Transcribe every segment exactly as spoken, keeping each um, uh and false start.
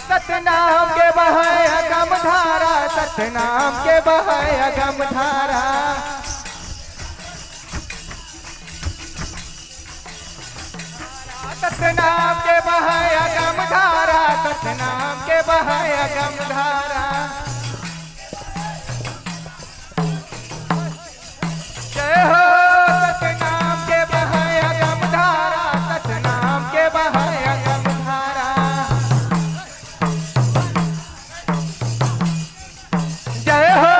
सतनाम के बहय अगम धारा, सतनाम के बहय अगम धारा। सतनाम के बहय अगम धारा, सतनाम के बहय अगम धारा। जय हो सतनाम के बहय अगम धारा, सतनाम के बहय अगम धारा। जय हो,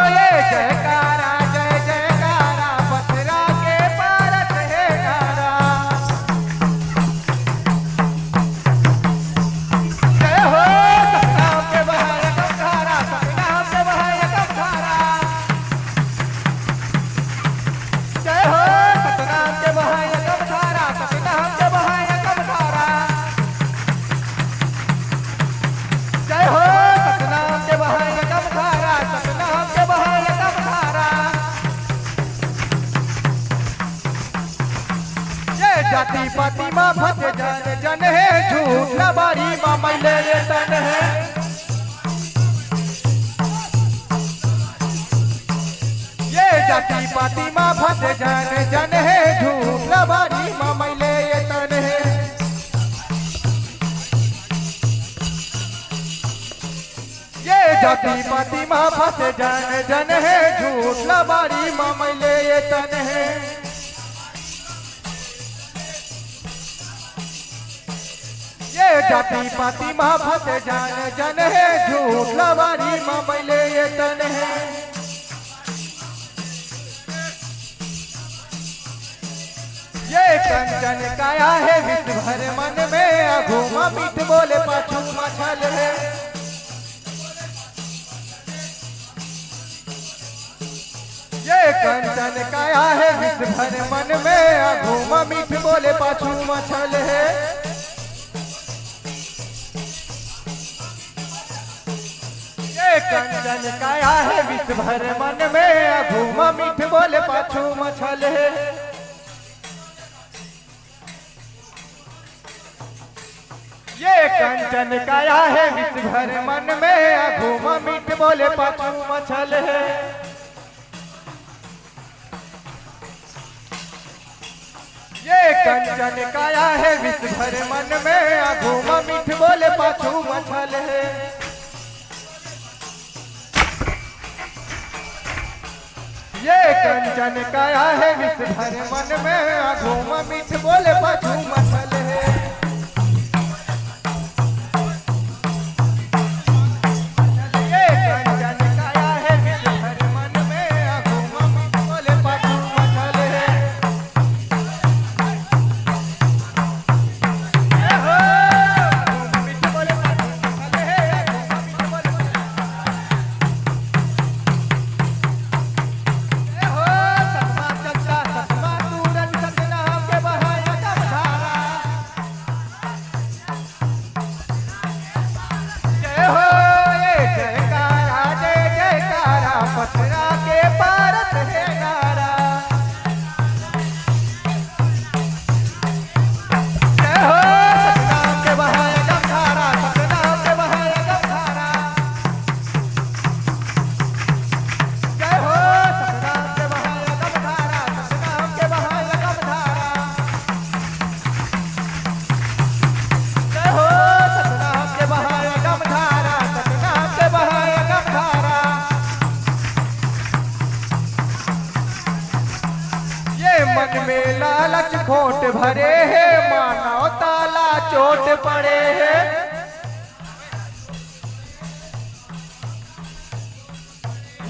ये जयकारा, जय जयकारा, पथरा के पारत हे नारा। जय हो, सतनाम के बहय अगम धारा, सतनाम के बहय अगम धारा। जय हो, सतनाम के बहय अगम धारा, सतनाम के बहय अगम धारा। जय हो, सतनाम के बहय अगम धारा, सतनाम के बहय अगम धारा। ये जाति पाति मा फंसे जन जन हे, झूठ लबारी मा मइले ये तन हे। ये जाति पाति मा फंसे जन जन हे, झूठ लबारी मा मइले ये तन हे। ये जाति पाति मा फंसे जन जन हे, झूठ लबारी मा मइले ये तन हे। ये जाति पाति मा फंसे जन जन हे, झूठ लबारी मा मइले ये तन हे। ये कंचन काया हे विश्व भर मन में, आघू मा मीठ बोले पाछू मा छल हे। ये कंचन काया हे विश्व भर मन में, आघू मा मीठ बोले पाछू मा छल हे। ये कंचन काया हे विश्व भर मन में, आघू मा मीठ बोले पाछू मा छल हे। ये कंचन काया हे विश्व भर मन में, आघू मा मीठ बोले पाछू मा छल हे। ये कंचन काया हे विश्व भर मन में, आघू मा मीठ बोले पाछू मा छल हे। ये कंचन काया हे विश्व भर मन में, आघू मा मीठ बोले पाछू मा छल हे। ये कंचन काया हे विश्व भर मन में, आघू मा मीठ बोले पाछू मा छल हे। जय हो, ये जयकारा, जय जयकारा, पथरा के पारत हे नारा। जय हो, सतनाम के बहय अगम धारा, सतनाम के बहय अगम धारा। जय हो, सतनाम के बहय अगम धारा, सतनाम के बहय अगम धारा। जय हो, सतनाम के बहय अगम धारा, सतनाम के बहय अगम धारा। ये मन में लालच खोट भरे हे, मानवता ला चोट पड़े हे।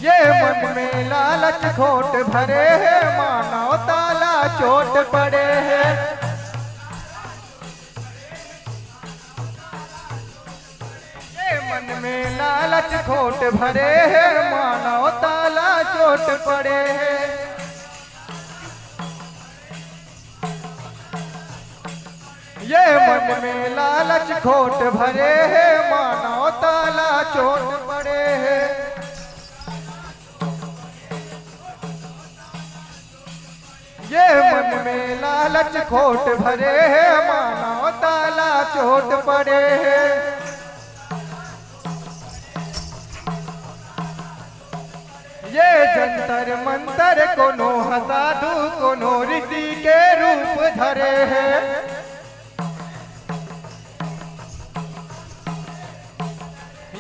ये मन में लालच खोट भरे हे, मानवता ला चोट पड़े हे। ये मन में लालच खोट भरे हे, मानवता ला चोट पड़े हे। ये मन में लालच खोट भरे हे, मानवता ला चोट पड़े हे। ये मन में लालच खोट भरे हे, मानवता ला चोट पड़े हे। ये जंतर मंतर कोनो ह साधु कोनो ऋषि के रूप धरे हे।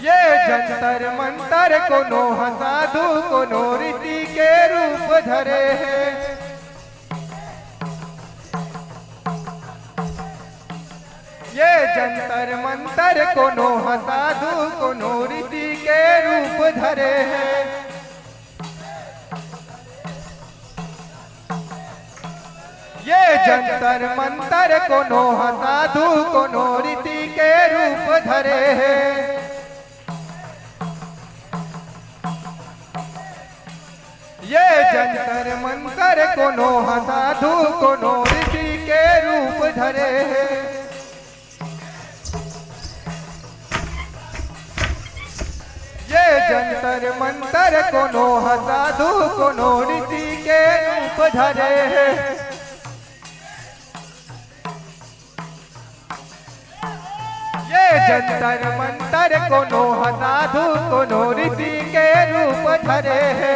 ये जंतर मंतर कोनो ह साधु कोनो ऋषि के रूप धरे हे। ये जंतर मंतर कोनो ह साधु कोनो ऋषि के रूप धरे हे। ये जंतर मंतर कोनो ह साधु कोनो ऋषि के रूप धरे हे। ये जंतर मंतर कोनो ह साधु कोनो ऋषि के रूप धरे हे। ये जंतर मंतर कोनो ह साधु कोनो ऋषि के रूप धरे हे। ये जंतर मंतर कोनो ह साधु कोनो ऋषि के रूप धरे हे।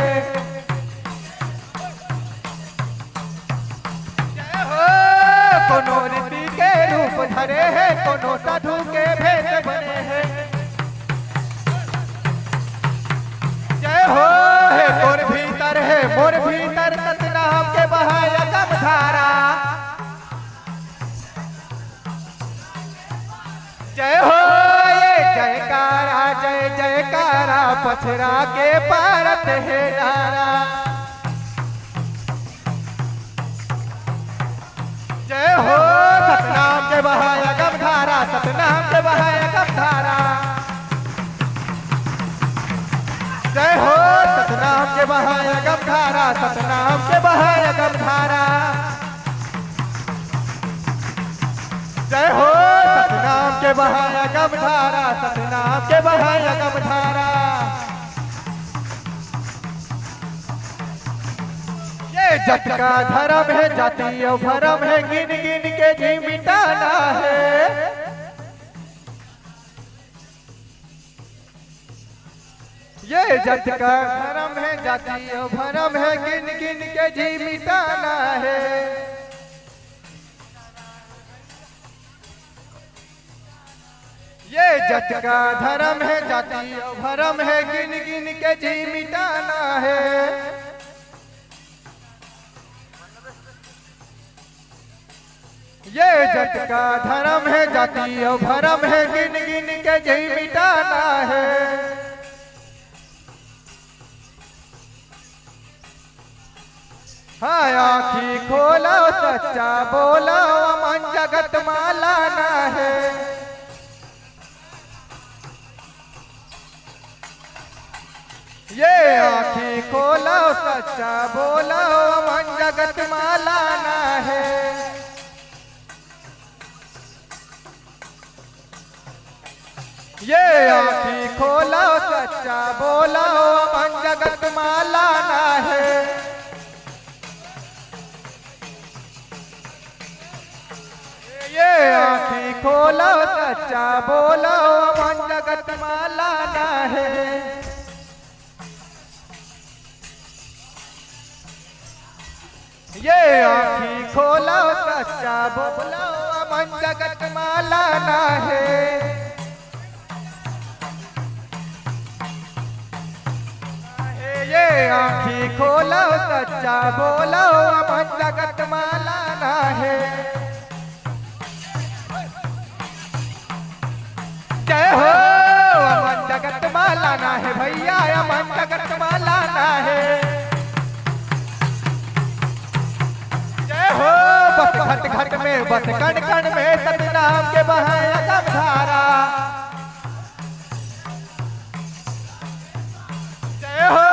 जय हो। कोनो ऋषि के रूप धरे हे, कोनो साधु के भेष बने हे। जय हो। हे तोर भीतर हे, मोर भीतर, सतनाम के बहाय अगम धारा। जय हो। ये जयकारा, जय जयकारा, पथरा के पारत हे नारा। जय हो। सतनाम के बहाय अगम धारा, सतनाम के बहाय अगम धारा। जय हो। सतनाम के बहाय अगम धारा, सतनाम के बहाय अगम धारा। जय हो। सतनाम के बहाय अगम धारा, सतनाम के बहाय अगम धारा। ये जतका धरम हे, जाति अउ भरम हे, गिन गिन के जी मिटाना हे। ये जतका धरम हे, जाति अउ भरम हे, गिन गिन के जी मिटाना हे। ये जतका धरम हे, जाति अउ भरम हे, गिन गिन के जी मिटाना हे। ये जतका धरम हे, जाति अउ भरम हे, गिन गिन के जी मिटाना हे। हाँ, आँखी खोलो, सच्चा बोलो, अमन जगत मा लाना हे। ये आँखी खोलो, सच्चा बोलो, अमन जगत मा लाना हे। ये आँखी खोलो, सच्चा बोलो, अमन जगत मा लाना हे। ये आँखी खोलो, सच्चा बोलो, अमन जगत मा लाना हे। ये आँखी खोलो, सच्चा बोलो, अमन जगत मा लाना हे। ये आँखी खोलो, सच्चा बोलो, अमन जगत मा लाना हे। जय हो। अमन जगत मा लाना हे भैया, अमन जगत मा लाना हे। जय हो। बस घट घट में, बस कण कण में, सतनाम के बहाय अगम धारा। जय हो।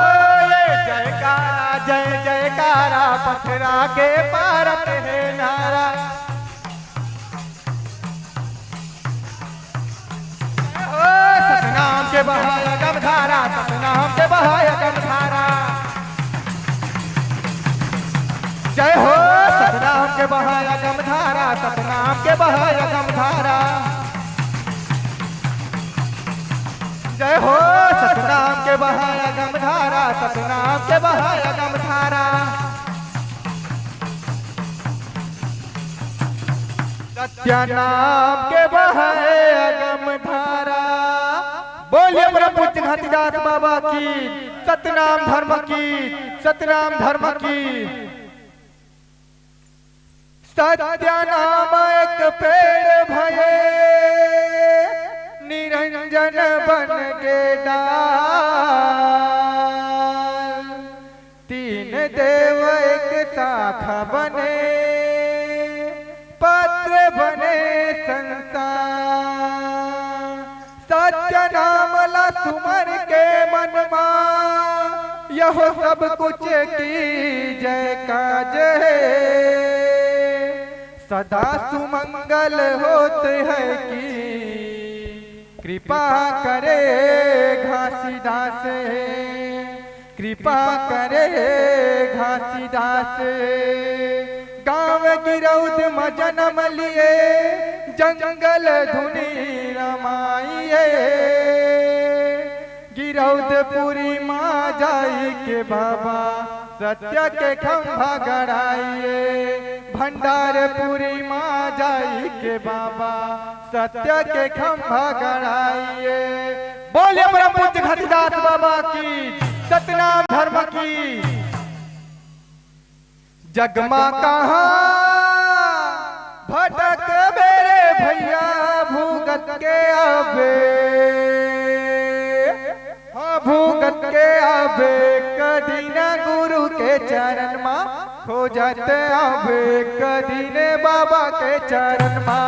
ये जयकारा, जय जयकारा, पथरा के पारत हे नारा। जय हो। सतनाम के बहाय अगम धारा, सतनाम के बहाय अगम धारा। जय हो। सतनाम के बहाय अगम धारा, सतनाम के बहाय अगम धारा। जय हो। सतनाम के बहाय अगम धारा, सतनाम के बहय अगम धारा, सत्य नाम के बहय अगम धारा। बोलिए परम पूज्य घासीदास बाबा की, सतनाम धर्म की, सतनाम धर्म की। सत्य नाम एक पेड़ भये, निरंजन बन के डाल। तीन देव एक शाखा बने, पत्र बने संसार। सत्य नाम ला सुमर के मन मा, यहो सब कुछ कीजय काज हे। सदा सुमंगल होत हे कि कृपा करे घासीदास हे। कृपा करे घासीदास। गाँव गिरौद म जनम लिए, जंगल धुनी रमाइए। गिरौदपुरी म जाई के बाबा, सत्य के खंभा गड़ाइए। भंडारपुरी म जाई के बाबा, सत्य के खंभा गड़ाइए। बोलिए परम पूज्य घासीदास बाबा की, सतनाम धर्म की। जग मा कहाँ भटकबे रे भैया, भूगत के आबे। हाँ, भूगत के आबे कदी न गुरु के चरण मा, खोजत आबे कदी न बाबा के चरण मा।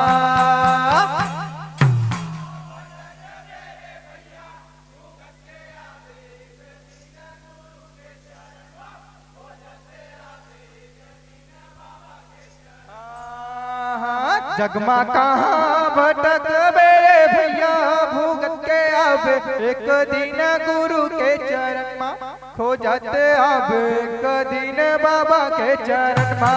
जग मा कहाँ भटकबे रे भैया, भूगत के आबे एक दिन गुरु के चरण मा, खोजत आबे एक दिन बाबा के चरण मा।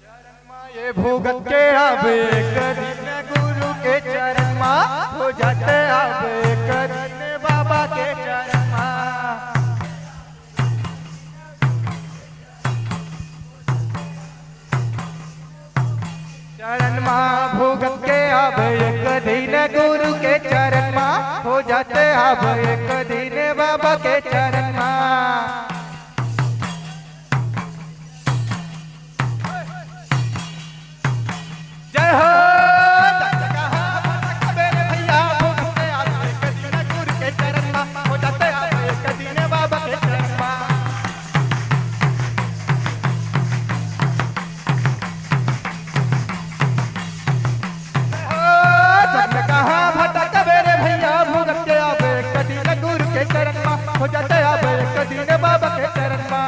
चरण मा ये भूगत के आबे एक दिन गुरु के चरण मा, खोजत आबे एक दिन बाबा के चरण मा। चरण मा भूगत के आबे एक दिन गुरु के चरण मा, खोजत आबे एक दिन बाबा के चरण मा। जय हो। भैया, भूगत के आबे एक दिन गुरु के चरण मा, खोजत आबे एक दिन बाबा के चरण मा। जग कहाँ भटकबे रे भैया, भूगत के आबे एक दिन गुरु के चरण मा, खोजत आबे एक दिन बाबा के चरण मा।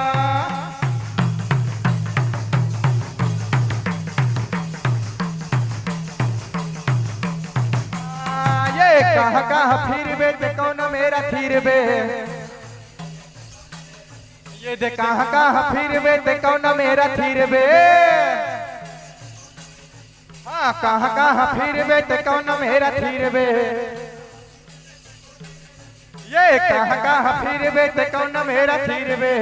ये कहाँ कहाँ फिरबे ते कौन मेरा फिरबे। ये दे कहाँ कहाँ फिरबे ते कौन मेरा फिरबे। हाँ, कहाँ कहाँ फिरबे ते कौन मेरा फिरबे। ये कहाँ कहाँ फिरबे ते कौन मेरा फिरबे।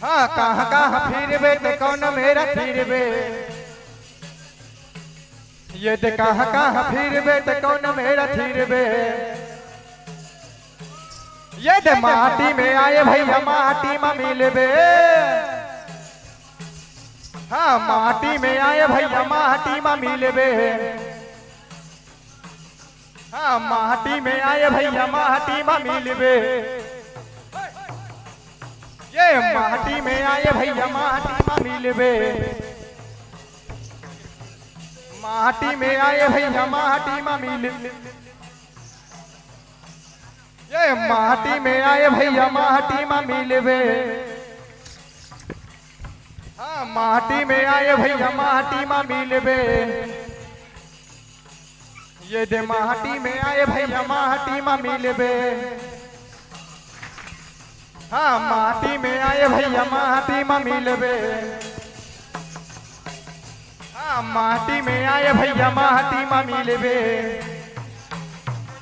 हाँ, कहाँ कहाँ फिरबे ते कौन मेरा फिरबे। ये दे कहाँ कहाँ फिरबे ते कौन मेरा फिरबे। ये दे माटी में आए भैया, माटी मा मिलबे। हाँ, माटी में आए भैया, माटी मा मिलबे। हाँ, माटी में आए भैया, माटी मा मिलबे। ये माटी में आए भैया, माटी मा मिलबे। माटी में आए भैया, माटी मा मिलबे। ये माटी में आए भैया, माटी मा मिलबे। हाँ, माटी में आए भैया, माटी मा मिलबे। ये दे माटी में आए भैया, माटी मा मिलबे। हाँ, माटी में आए भैया, माटी में मिलबे। हाँ, माटी में आए भैया, माटी में मिलबे।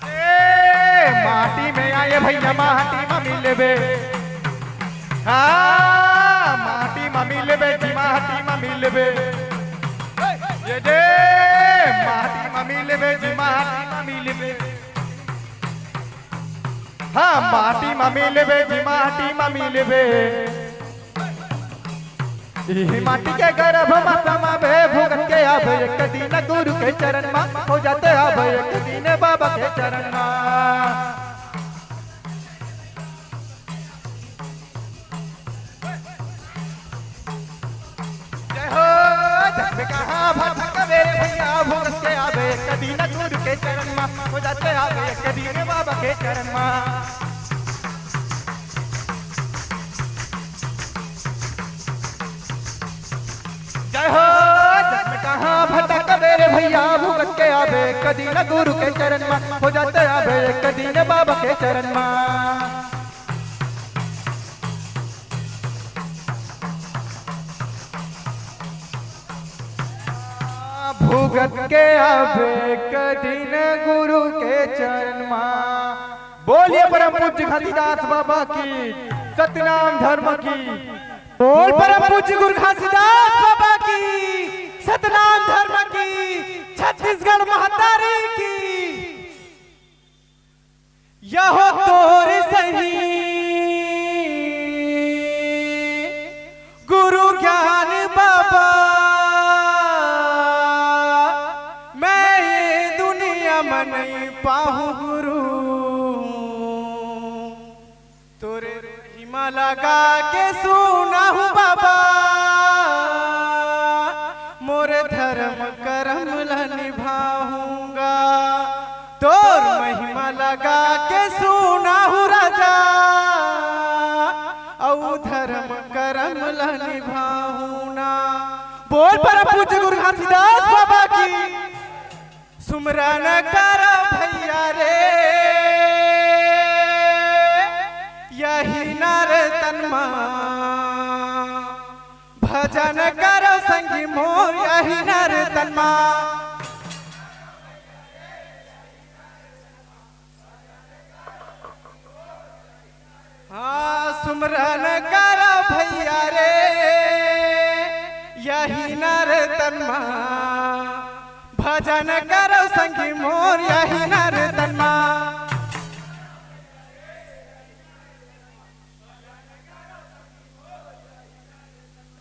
ए, माटी में आए भैया, माटी में मिलबे। हाँ, माटी में मिलबे जी, माटी में मिलबे। ये दे, माटी में मिलबे जी, माटी में मिलबे। हाँ, माटी में मिलबे जी, माटी में मिलबे। इही माटी के गर्भ म समाबे, भुगत के आबे एक दिन गुरु के चरण म, हो जाते आबे एक दिन बाबा के चरण म। जय हो, जग में कहाँ भटकबे रे भैया, भुगत के आबे एक दिन गुरु के चरण म, हो जाते आबे एक दिन बाबा के चरण म। जय हो, जग में कहाँ भटकबे रे भैया, भुगत के आबे एक दिन गुरु के चरण म, हो जाते आबे एक दिन बाबा के चरण म। भुगत के आबे एक दिन गुरु के चरण म। बोलिए परम पूज्य घासीदास बाबा की, सतनाम धर्म की। बोल परम पूज्य गुरु घासीदास बाबा की, सतनाम धर्म की, छत्तीसगढ़ महतारी की। यहो तोर सही गुरु ज्ञान बाबा, मैं ये दुनिया म नइ पाहूँ गुरु। तोरे महिमा लगा के सुनाहूँ बाबा, मोर धर्म करम ला निभाहूँगा। तोर महिमा लगा के सुनाहूँ राजा, अउ धर्म करम ला निभाहूँ ना। बोल परम पूज्य गुरु घासीदास बाबा की। सुमरन कर भैया रे, यही नर तन मा। भजन कर संगी मोर, यही नर तन मा। हाँ, सुमरन कर भैया रे, यही नर तन मा। भजन कर संगी मोर, यही नर तन मा।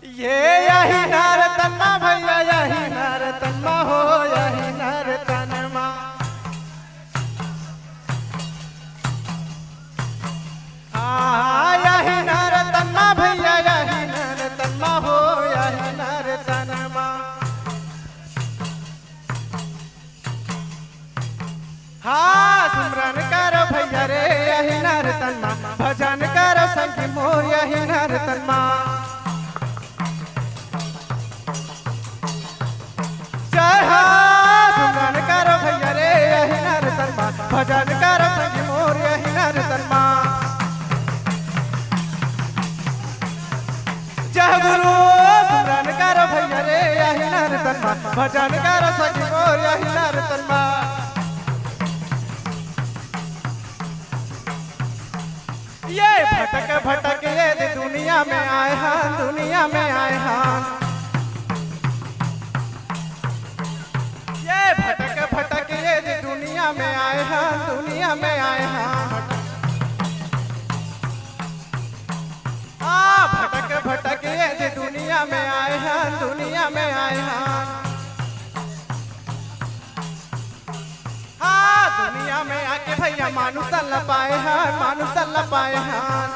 ये यही नर तन मा भैया, यही नर तन मा हो, यही नर तन मा। हाँ, यही नर तन मा भैया, यही नर तन मा हो, यही नर तन मा। हाँ, सुमरन करो भैया रे, यही नर तन मा। भजन करो संगी मोर, यही नर तन मा। जय हो, सुमरन करो भैया रे, यही नर तन मा। भजन करो संगी मोर, यही नर तन मा। जय गुरु, सुमरन करो भैया रे, यही नर तन मा। भजन करो संगी मोर, यही नर तन मा। ये भटक भटक ये दे दुनिया में आए हन, दुनिया में आए हन। ये भटक भटक ये दे दुनिया में आए हन, दुनिया में आए हन। आ, भटक भटक ये दे दुनिया में आए हन, दुनिया में आए हन। हाँ, दुनिया में आके भैया मानुष ला पाए हन, मानुष ला पाए हन।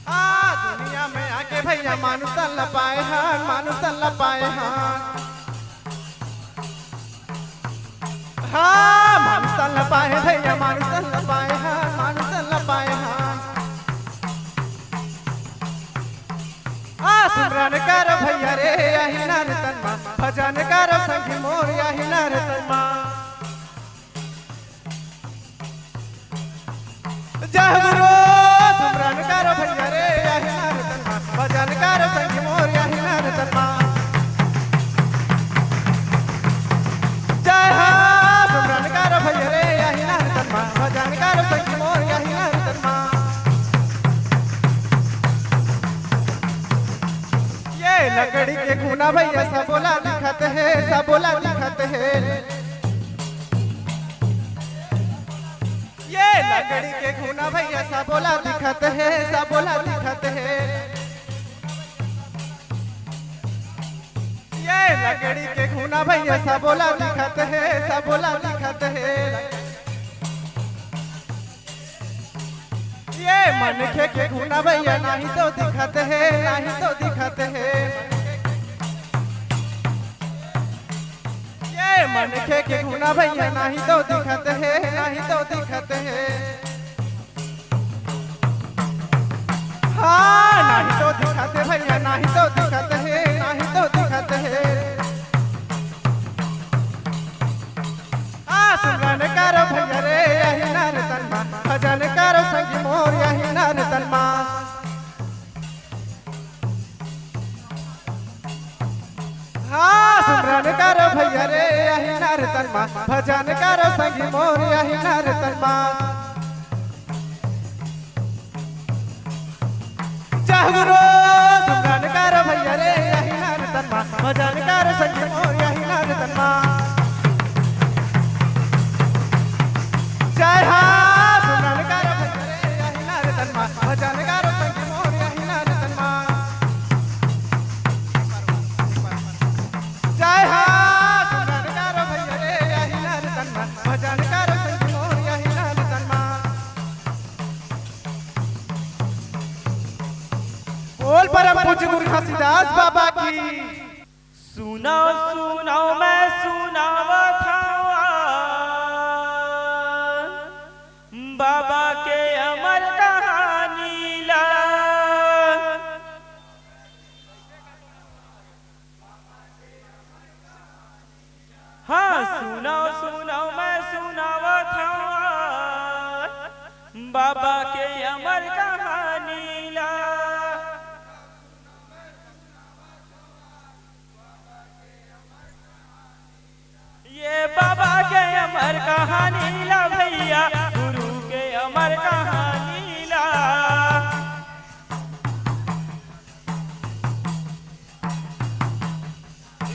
हाँ, दुनिया में आके भैया मानुष ला पाए हन, मानुष ला पाए हन। हाँ, मानुष ला पाए भैया, मानुष ला पाए हन, मानुष ला पाए हन। आ, सुमरन कर भैया रे, यही नर तन मा। भजन कर संगी मोर, यही नर तन मा। भैया सबो ला दिखत हे, सबो ला दिखत हे। ये लकड़ी के घुना भैया सबो ला दिखत हे, सबो ला दिखत हे। ये लकड़ी के घुना भैया सबो ला दिखत हे, सबो ला दिखत हे। ये मनखे के घुना भैया नाही तो दिखत हे, नाही तो दिखत हे। ये मनखे के घुना भैया नाही तो दिखत हे, नाही तो दिखत हे। हाँ, नाही तो दिखत हे भैया, नाही तो दिखत हे, नाही तो दिखत हे। आ, सुमरन करो भैया रे, यही नर तन मा, भजन करो संगी मोर, यही नर तन मा। हाँ, सुमरन करो भैया रे, यही नर तन मा, भजन करो संगी मोर, यही नर तन मा। जय गुरु, सुमरन करो भैया रे, यही नर तन मा, भजन करो संगी मोर, यही नर तन मा। जय हा, सुमरन करो भैया रे, यही नर तन मा, भजन करो संगी मोर, यही नर तन मा। जय हा, सुमरन करो भैया रे, यही नर तन मा, भजन करो संगी मोर, यही नर तन मा। बोल परम पूज्य गुरु घासीदास बाबा की। सुनाओ, सुनाओ, मैं सुनावत हवं बाबा के अमर कहानी ला। हाँ, सुनाओ, सुनाओ, मैं सुनावत हवं बाबा के अमर कहानी ला। ये बाबा के अमर कहानी ला भैया, गुरु के अमर कहानी ला।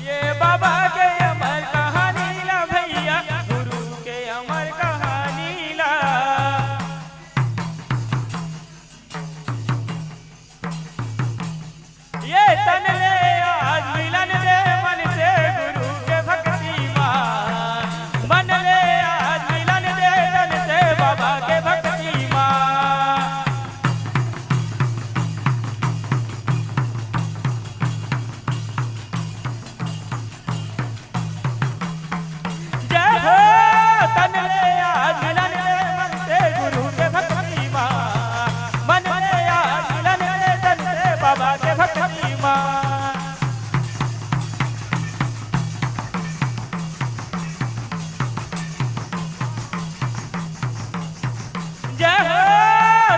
ये बाबा के अमर कहानी ला भैया, गुरु के अमर कहानी ला। ये तन ले आज मिलन दे मन से गुरु के भक्ति मा, मन ले आज मिलन दे तन से बाबा के भक्ति मा। जय हो, तन ले आज मिलन दे मन से गुरु के भक्ति मा, मन ले आज मिलन दे तन से बाबा के भक्ति मा। जय हो,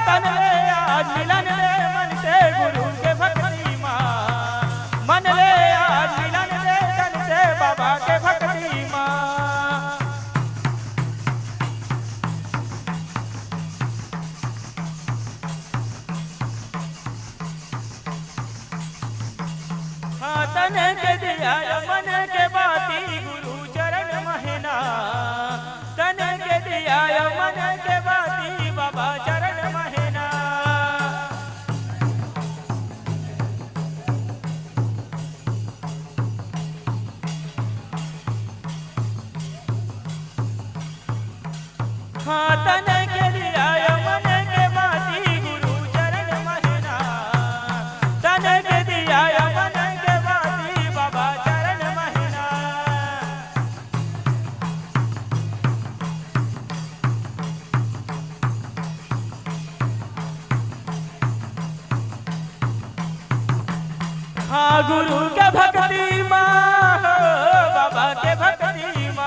तन ले आज मिलन दे मन से गुरु के भक्ति मा, मन ले आज मिलन दे तन से बाबा के भक्ति मा। हाँ, तन के दिया मन के बाती गुरु चरण महना, तन के दिया मन के बाती बाबा चरण महना। हाँ, तन के दिया मन के बाती गुरु चरण महना, तन के दिया मन के बाती बाबा चरण महना। हाँ, गुरु के भक्ति मा हो, बाबा के भक्ति मा।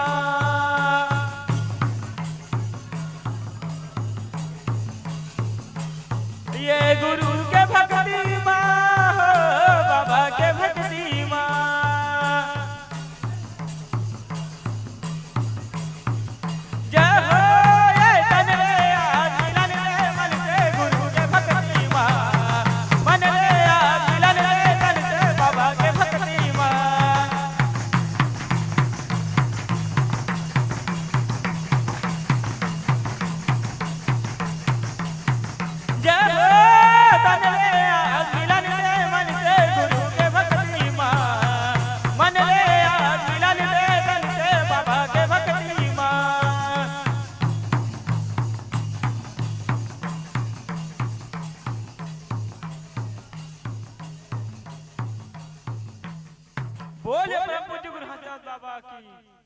बोले परम पूज्य गुरु हंसराज बाबा की।